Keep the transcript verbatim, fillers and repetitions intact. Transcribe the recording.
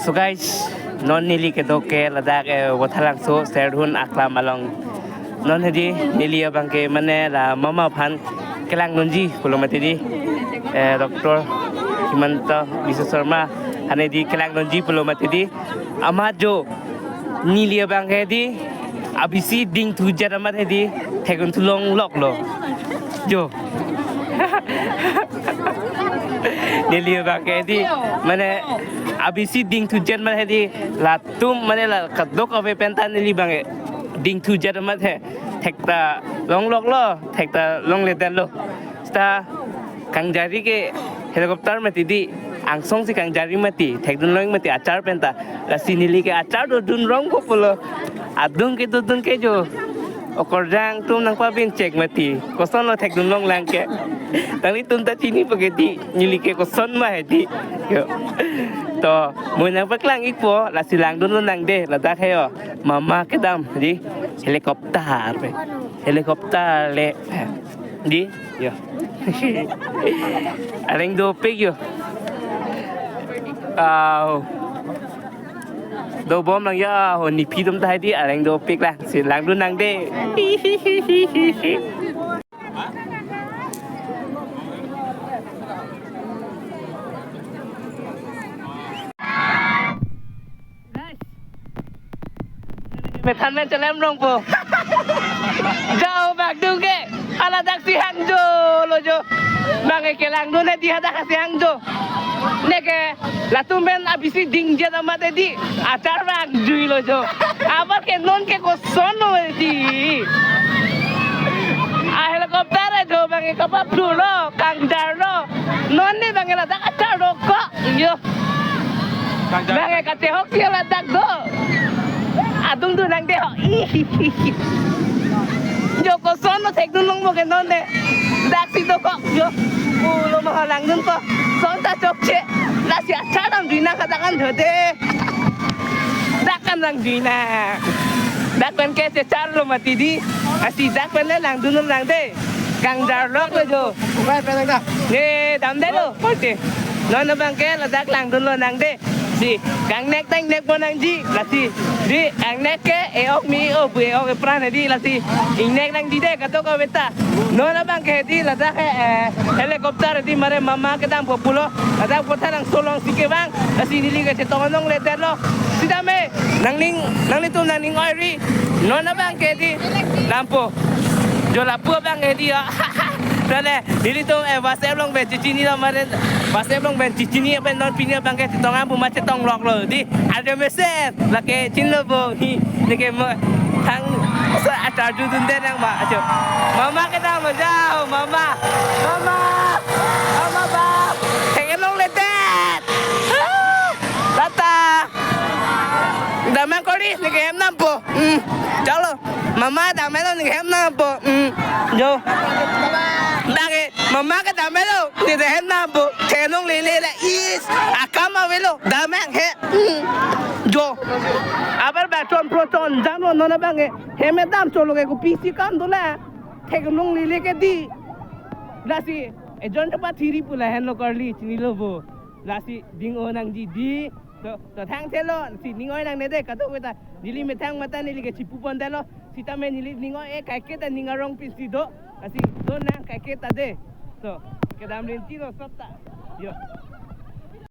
So guys, non neli kedo ke ladak eh, Vathalangso Serdihun aklam along. Non hedi neli abang ke mane la mama aphan kelangdunji pulo mati di. Eh, Doctor Himanta Biswa Sarma aphan hedi kelangdunji pulo mati di. Amat jo neli abang ke hedi abisi dingthu jat amat hedi thekdun thu longloklo. Jo. Neli abang ke hedi mane abisi dingthu jat amat hedi latum mane la kadokave penta neli abang ke dingthu jat amat he thekta longloklo, thekta longledetlo. Seta kangjari ke helicopter mati di, angsong si kangjari mati, thekdun long mati achar penta. Lasi neli ke achar dodun rong ko pulo. Adung ke dodun ke jo. Okorjang atum nangpabin chek mati. Kosonlo thekdun longlang ke. Nanglitum ta chini pake di, neli ke koson ma hedi. Yo. To, mo nangpaklang ikpo, lasi langdun lonang de, ladak he yo. Mama kedam di helicopter pe. Helicopter le. Di, yo. Areng dopik yo. Aw. Dobom lang ya, ho nipi atum ta hedi areng dopik lang. Si langdun nang de. Methan men chelem rongpo. Jao bak dung ke. Hala dak si hangjo lo jo. Bang ke langdun hedi hadak si hangjo. Neke latum pen abisi ding jat amat hedi. Achar bang jui lo jo. Abar ke non ke koson lo hedi. A helicopter jo bang ke kapaplu lo, kangjar lo. Non ne bang ke ladak achar lo ko. Yo. Kangjar. Bang ke katehok si ladak do. Adung dun nang de ho. Ih. Jo kosonlo thekdun long mo ke non de. Dak si dokok jo. Pulo ma langdun ko. Son ta chokche. Lasi achar dam dui nang kadakan jo de. Dak kan lang dui nang. Dak kan ke checharlo mati di. Lasi dak kan le langdun long nang de. Kangjar lok le jo. Ubai pe nang da. Ne damdetlo. Oke. Non abang ke ladak langdun lonang de. Si, kangnek ta ingnek pon nangji, lasi. Di, kangnek ke, e-ok me-o pu e-ok epran hedi, lasi. Ingnek nangji de, kadokave ta. Non abang ke hedi, ladak ke, eh, helicopter hedi, mare mama kedampo pulo. Ladak Vathalangso along si kevang, lasi neli kachetong longledetlo. Sitame, nangning, nanglitum nangning oiri. Non abang ke hedi, dampo. Jo lapu abang ke hedi ya. Tale, nelitum, eh, WhatsApp along pen chechinilo mare, WhatsApp along pen chechini pen non pini abang ke chetong am pu ma chetong loklo di. Ada mesen, lake chinilo bo hi, neke mo, thang, sa achar dodun de nang ma, acho. Mama kedam jao, mama, mama, mama ba, thek longledet. Ah, tata, damang kori, neke hem nampo, hmm, chalo. Mama damlo neke hem nampo. Hmm. Jo. Dake mama ke damlo neke hem nampo. Thek longlele le is. Akam avelo. Damang he. Hmm. Jo. Abar ba chon pro chon jam lo non abang ke. Hem dam cholo ke kopisi kam dola. Thek longlele ke di. Lasi. Ejon chepathiri pu lahenlo karli chinilo bo. Lasi ding-o nangji di. To, to thangthelo, si ning oi nangne de, kadokave ta. Neli methang mata neli ke chipupon detlo. Sitame neli ning oi-e kaike ta ning arong pisi do. Lasi do nang kaike ta de. To, kedam rinti lo sot ta. Yo.